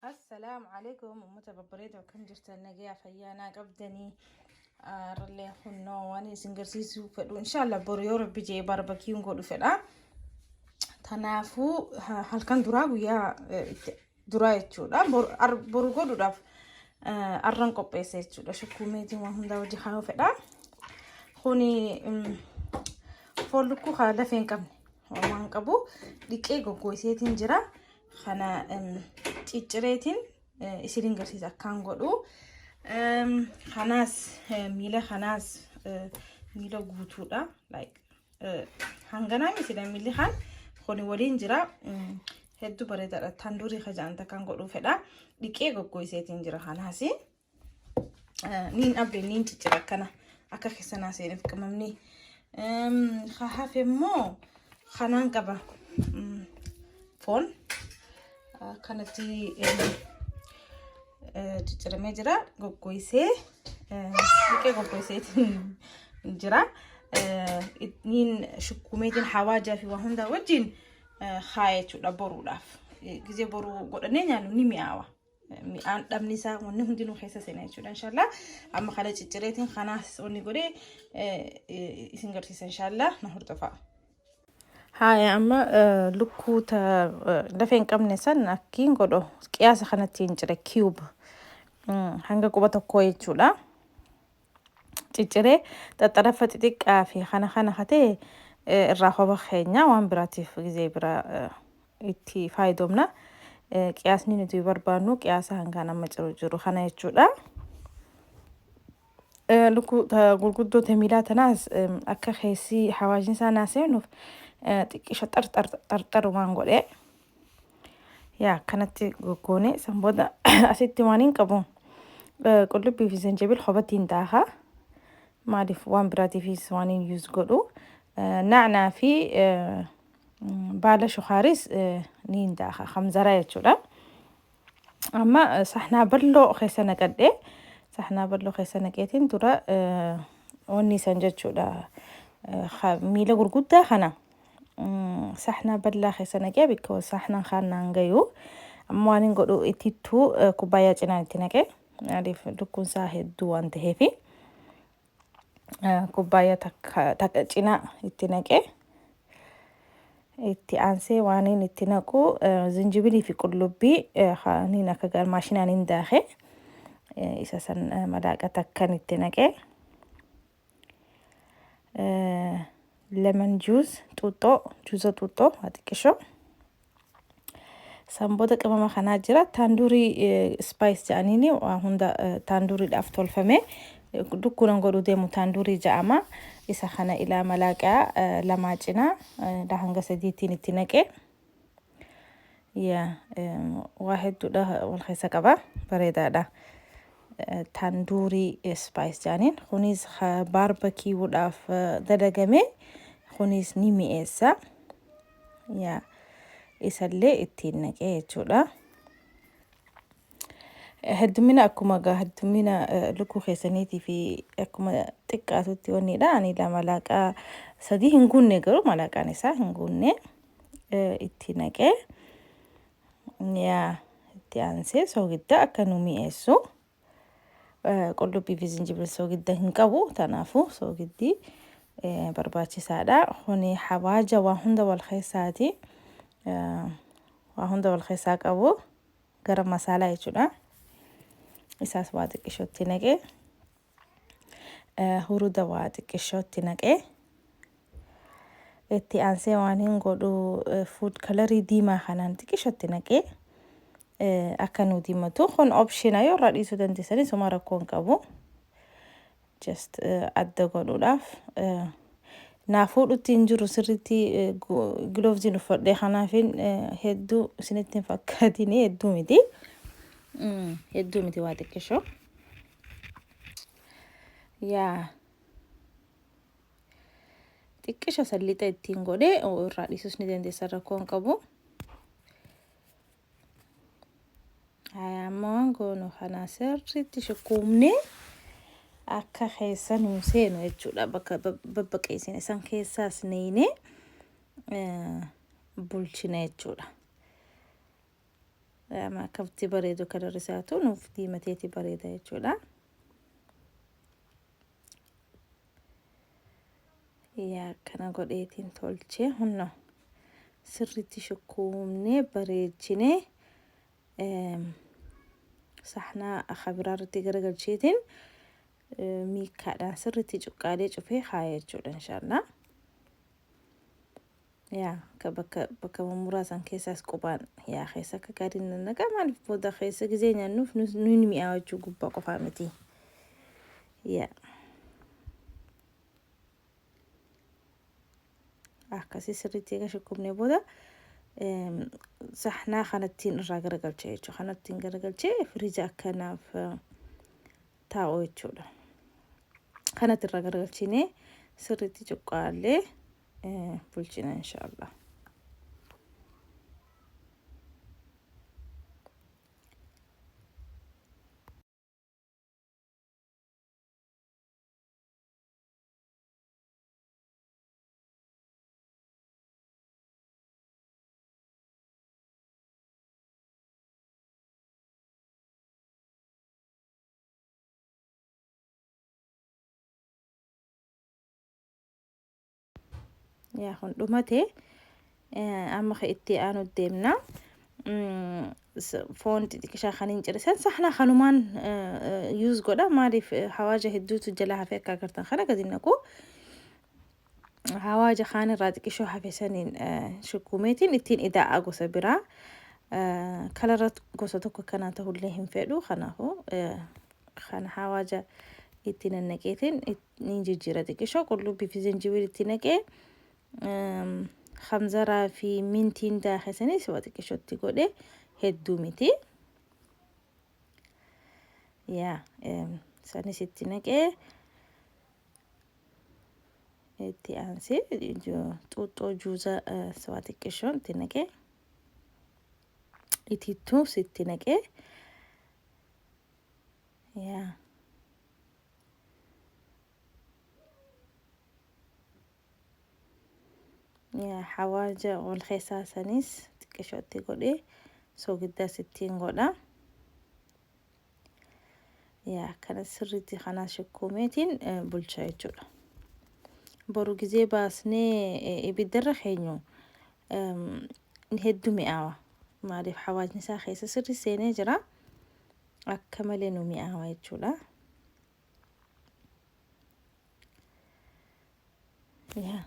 Assalaamu alaikum uummata babbareedoo, akkam jirtan? Nagayaa, fayyaanaa qabdanii? Arrallee kunnoo waan isin garsiisuu fedhu, inshallah boru yoo Rabbi jee barbecue'n godhu fedha. Tanaafuu halkan duraa, guyyaa itti duraa jechuudha. Boru godhuudhaaf arran qopheessa jechuudha. Shukkuumeetiin waan hundaa wajji kaa'uu fedha. Kuni foon lukkuu haa lafee hin qabne waan qabu dhiqee goggoiseetiin jira. Kana ciccireetiin isin garsiisa akkaan godhu. Kanaas miila, kanaas miila guutuudha. Like hanganaa miti miilli kan kuni waliin jira. Hedduu bareedaadha. Tandoori kajaan takkaan godhuu fedha. Dhiqee goggoiseetiin jira kanaas. Niin abde niin ciccira akkana akka keessanaa seenuuf qimamni. Hafe immoo kanaan qaba. Foon kanatti cicciramee jira. Goggoisee, dhiqee goggoiseetiin jira. Niin shukkumeetiin hawaajaa fi waan hundaa wajjin haaya jechuudha boruudhaaf. Gizee boruu godhannee nyaannu ni mi'aawa. Mi'aan dhabni isaa wanni hundinuu keessa seena jechuudha inshallah. Amma kana ciccireetiin kanaas wanni godhee isin garsiisa inshallah, na hordofaa. Haaya, amma lukkuu lafee hin qabne san akkiin godho qiyaasa kanatti hin cire, cube hanga quba tokkoo jechuudha. Cicciree xaxxarafa xixiqqaa fi kana kana hatee irraa hoba keenya waan biraatiif gizee biraa itti fayyadamna. Qiyaasni nuti barbaannu qiyaasa hangaan amma ciru jiru kana jechuudha. Lukkuu gurguddoo miilaa tanaas akka keessi hawaasni isaa naa seenuuf xiqqisha xarxarumaan godhee yaa kanatti goggoone. San booda asitti waan hin qabu qullubbii fi zanjabil kophaatti hin daakaa. Maaliif? Waan biraatiifis waan hin use godhu. Naanaa fi baala shukaaris ni hin daaka, hamzaraa jechuudha. Amma sahnaa bal'oo keessa naqadhee, sahnaa bal'oo keessa naqeetiin dura wanni san jechuudha. Miila gurguddaa kana sahnaa bal'aa keessa naqee, because sahnaan kaan naan gayu. Amma waan hin godhu, itittuu kubbaayyaa cinaan itti naqee. Maaliif? Lukkuun isaa hedduu waan ta'eefi kubbaayyaa takka cinaa itti naqee, itti aansee waan inni itti naqu zinjibilii fi qullubbii niin akka maashinaan hin daake, isa san malaaqa takkan itti naqee, lemon juice, xuuxxoo, juusa xuuxxoo haa xiqqishoo. San booda qimama kanaa jira, tandoori spice jedhaniini, waa hunda tandooriidhaaf tolfame. Dukkunan godhuu deemu tandoori jedhama. Isa kana ilaa malaaqaa lamaa cinaa hanga sadiitiin itti naqee. Yaa, waa hedduudha wal keessa qaba, bareedaadha. Tandoori spice jedhaniin kunis barbecue'dhaaf dalagame, kunis ni mi'eessa. Yaa, isallee ittiin naqee jechuudha. Heddumina akkuma gaa heddumina lukkuu keessaniitii fi akkuma xiqqaatutti wannidha. Ani malaaqaa sadii hin guunne, garuu malaaqaan isaa hin guunne itti naqee. Yaa, itti aansee soogidda akka nu mi'eessu. Qullubbii fi zinjibil soogidda hin qabu, kanaafuu soogiddi barbaachisaadha. Kuni hawaaja waa hunda wal keessaati. Waa hunda wal keessaa qabu gara masaalaa jechuudha. Isaas waa xiqqishootti naqee, huruda waa xiqqishootti naqee, itti aansee waan hin godhu food colorii diimaa kanaan xiqqishootti naqee akka nu diimatu. Kun option, yoo irraa dhiisuu dandeessanii suma rakkoo hin qabu. Just adda godhuudhaaf naa fuudhutti hin jiru sirriitti, glovesiin uffadhee, kanaafin hedduu isinitti hin fakkaatin. Hedduu miti, hedduu miti, waa xiqqishoo. Yaa, xiqqisho sallixa ittiin godhee, irraa dhiisuus ni dandeessa, rakkoo hin qabu. Amma waan goonu kana sirriitti shukuumnee akka keessa nuu seenu jechuudha. Bakka babbaqeessine san keessaas neeyinee bulchine jechuudha. Akkamitti bareedu kalarri isaatu nuuf diimateeti bareeda jechuudha. Yaa kana godheetiin tolchee hunna sirriitti shukkuumnee bareechinee saxnaa kabiraa irratti garagalcheetiin miikkaadhaan sirriitti cuqqaalee cufee kaaya jechuudha inshaallah. Yaa akka bakka bakka mummuraa san keessaas qubaan yaa keessa akka gaariin nannaqa maaliif booda keessa gizee nyaannuuf nuyi mi'aawa jechuu gubbaa qofaa miti. Yaa akkasii sirriitti eega shukkubnee booda saxnaa kanattiin irraa garagalcha jechuudha. Kanattiin garagalchee firiija akkanaaf taa'u jechuudha. Kanatti irraa garagalchinee sirriitti cuqqaallee bulchina inshaallah. Yaa kun dhumate amma ka itti aanu deemna. Foon xixiqqishaa kan hin cirisan saxnaa kanumaan yuuz godha maaliif hawaaja hedduutu jala hafe akka agartan kana gadi naqu. Hawaaja kaan irraa xiqqishoo hafe saniin shukkumeetiin ittiin ida'aa gosa biraa kalara gosa tokko akkanaa ta'ullee hin fedhu kanaafuu kana hawaaja itti nannaqeetiin ni jijjiira xiqqishoo qullubbii fi zinjibiil itti naqee hamzaraa fi mintiin daake sanis waa xiqqishoo itti godhe hedduu miti. Yaa sanis itti naqee itti aansee xuuxxoo juuza waa xiqqishoon itti naqee itittuus itti naqee yaa Hawaaja wal keessaa sanis xiqqishoo itti godhee soogiddaas ittiin godha. Yaa akkana sirriitti kanaa shukkuumeetiin bulcha jechuudha. Boru gizee baasnee ibiddarra keenyu hedduu mi'aawa. Maaliif hawaajni isaa keessa sirri seenee jira. Akka malee nu mi'aawa jechuudha. Yaa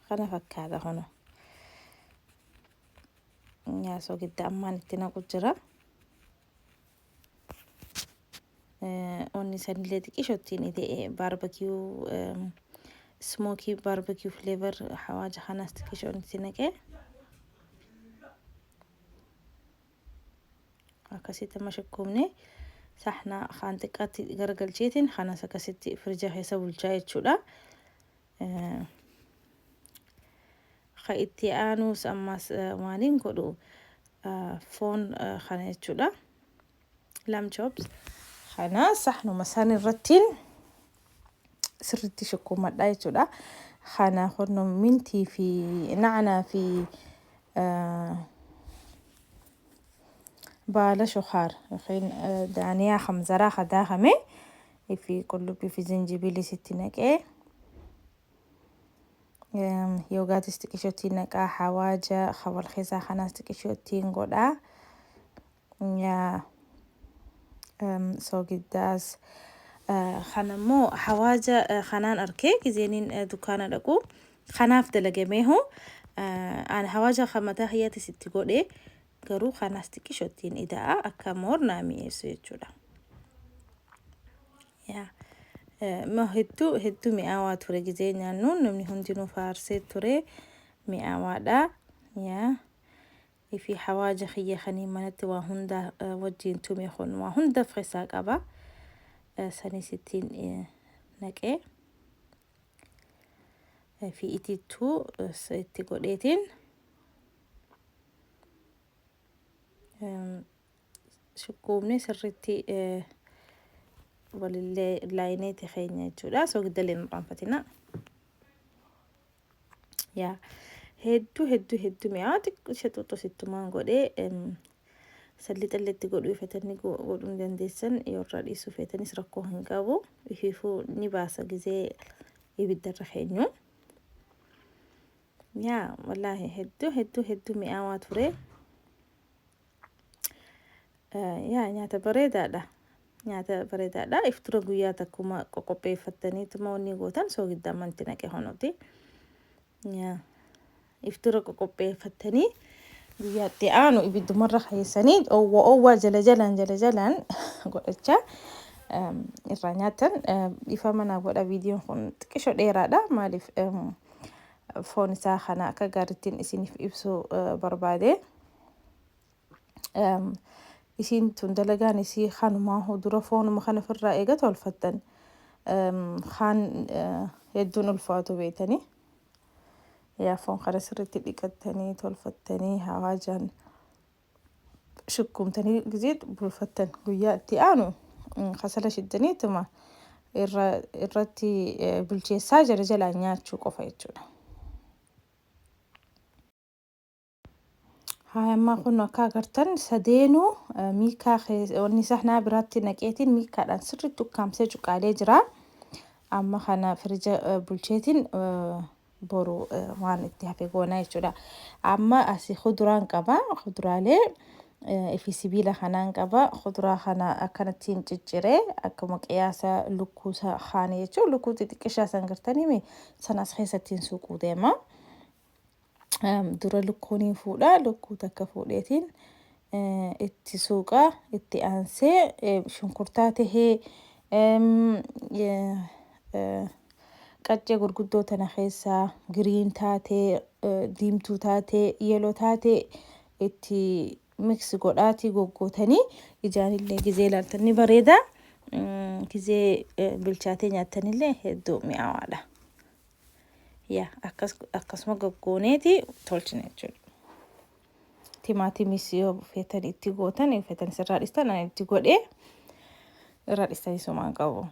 kana fakkaata kuno. Yaa soogidda ammaan itti naqu jira. Onni sanillee xiqqisho ittiin ida'e baarbekiyuu smookii baarbekiyuu fleevor hawaaja kanaas xiqqishoon itti naqee. Akkasitti amma shukkuumne saxnaa kaan xiqqaatti garagalcheetiin kanas akkasitti firija keessa bulchaa jechuudha. Ka itti aanuus ammas maaliin godhu foon kana jechuudha. Lamb chops kana saxnuma san irrattiin sirriitti shukkuumadha jechuudha. Kana kunno mintii fi na'anaa fi baala shukaar yookiin daaniyaa hamzaraa ka daakame fi qullubbii fi zinjibiilis itti naqee yoogaatis xiqqishoo ittiin naqaa hawaaja wal keessaa kanaas xiqqishoo ittiin godhaa. Yaa soogiddaas kana immoo hawaaja kanaan arkee gizeeniin dukkaana dhaqu kanaaf dalagameehu ani hawaaja kan mataa kiyyaatis itti godhe garuu kanaas xiqqisho ittiin ida'a akka moornaa mi'eessu jechuudha. Yaa hedduu hedduu mi'aawaa ture gizee nyaannu namni hundinuu faarsee ture mi'aawaadha. Yaa fi hawaaja kiyya kaniin manatti waa hunda wajjiin tume kun waa hunda of keessaa qaba. Sanis ittiin naqee fi itittuu itti godheetiin shukkuumne sirriitti walillee laayineeti keenya jechuudha. Soogidda illee hin irraanfatina. Yaa hedduu hedduu hedduu mi'aa xiqqoo ishee xuuxxusittumaan godhee Sallixallee itti godhuu feetanii godhuu ni dandeessan. Yoo irraa dhiisuu feetanis rakkoo hin qabu. Ifiifuu ni baasa gizee ibiddarra keenyu. Yaa wallaahi hedduu hedduu hedduu mi'aawaa ture. Yaa nyaata bareedaadha. Nyaata bareedaadha. Iftura guyyaa takkuma qoqopheeffattaniituma wanni gootan soogidda amanti naqe honuti. Yaa iftura qoqopheeffattanii guyyaa itti aanu ibiddumarra keessanii oowwa oowwaa jala jalaan jala jalaan godhachaa irraa nyaatan. Ifa manaa godha. Viidiyoon kun xiqqisho dheeraadha. Maaliif foon isaa kana akka gaariittiin isiniif ibsuu barbaade. Isiin tun dalagaan isii kanumaa dura foonuma kana ofirraa eega tolfattan kaan hedduun ulfaatu beetanii. Yaa foon kana sirriitti dhiqattanii tolfattanii hawaajaan shukkumtanii gizee bulfattan guyyaa itti aanu kasala shiddaniituma irratti bilcheessaa jala jalaan nyaachuu qofa jechuudha. Haa ammaa kun akka agartan sadeenuu miikaa wanni sahnaa biraatti naqeetiin miikaadhaan sirriitti ukkaamsee cuqaalee jira. Amma kana firija bulcheetiin boru waan itti hafe goona jechuudha. Amma asii kuduraan qaba. Kuduraalee fi sibiila kanaan qaba. Kuduraa kana akkanattiin cicciree akkuma qiyaasa lukkuu kaanii jechuudha. Lukkuu xixiqqishaa san gartanii san as keessattiin suuquu deema. Dura lukkuuniin fuudha. Lukkuu takka fuudheetiin itti suuqa. Itti aansee shunkurtaa tahee qaccee gurguddoo tana keessaa green taatee, diimtuu taatee, yellow taatee itti mix godhaatii goggootanii ijaanillee gizee ilaaltan ni bareeda. Gizee bilchaatee nyaattanillee hedduu mi'aawaadha. Yaa akkas akkasuma goggooneeti tolchina jechuudha. Timaatimis yoo feetan itti gootan, yoo feetan irraa dhistan, ani itti godhee irraa dhistanii somaan qabu.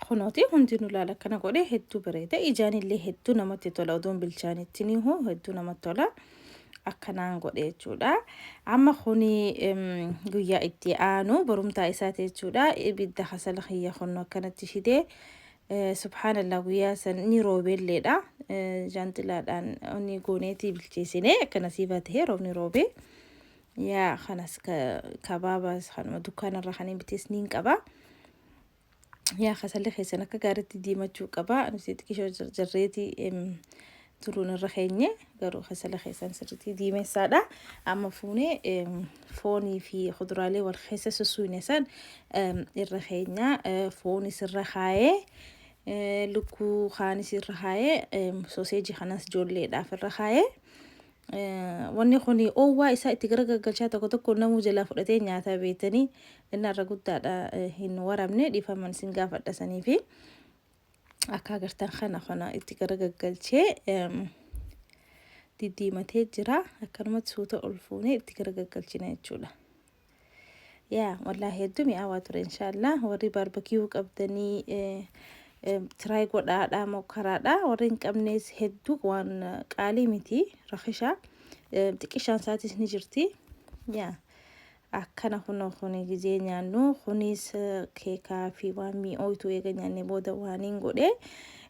Kunooti hundinuu laala akkana godhee hedduu bareeda. Ijaanillee hedduu namatti tola. Odoon bilchaanitti ni hoo hedduu namatti tola. Akkanaan godhe jechuudha. Amma kuni guyyaa itti aanu borumtaa isaati jechuudha. Ibidda kasala kiyya kunnu akkanatti fidee, subhaanallah, guyyaa san ni roobeelleedha. Jaanxilaadhaan ni gooneetii bilcheessine akka nasiibaa tahee roobni roobee. Yaa kanas kabaaba kanuma dukkaanarraa kan hin bitees niin qaba. Yaa kasalli keessan akka gaariitti diimachuu qaba. Nuti xiqqishoo jarreetii turuun irra keenye, garuu kasala keessan sirriitti diimessaadha. Amma fuunee foonii fi kuduraalee wal keessa sussuune san irra keenya. Foonis irra kaayee, lukkuu kaanis irra kaayee, soseejii kanas ijoolleedhaaf irra kaayee. Wanni kun oowwaa isaa itti garagaggalchaa tokko tokko namuu jalaa fudhatee nyaata beektanii. Inni irra guddaadha hin waramne, dhiifaman isin gaafadha sanii fi akka agartan kana itti garagaggalchee diddiimatee jira. Akkanumatti suuta ol fuunee itti garagaggalchina jechuudha. Yaa wallaahi hedduu mi'aawaa ture. Inshaallah warri barbecue qabdanii try godhaadha, mokkaraadha. Warri hin qabnes hedduu waan qaalii miti, rakisha xiqqishaan isaatis ni jirti. Yaa akkana kunoo kuni gizee nyaannu kunis keekaa fi waan mi'ooytu eega nyaanne booda waan hin godhe.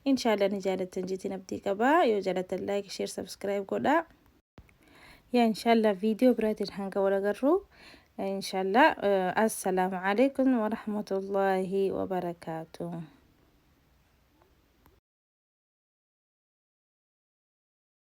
Inshaallah ni jaalattan jetiin abdii qaba. Yoo jaalattan like, share, subscribe godhaa. Yaa inshaallah viidiyoo biraatiin hanga wal agarru. Inshallah, assalaamu alaikum warahmatullahi wabarakaatuh.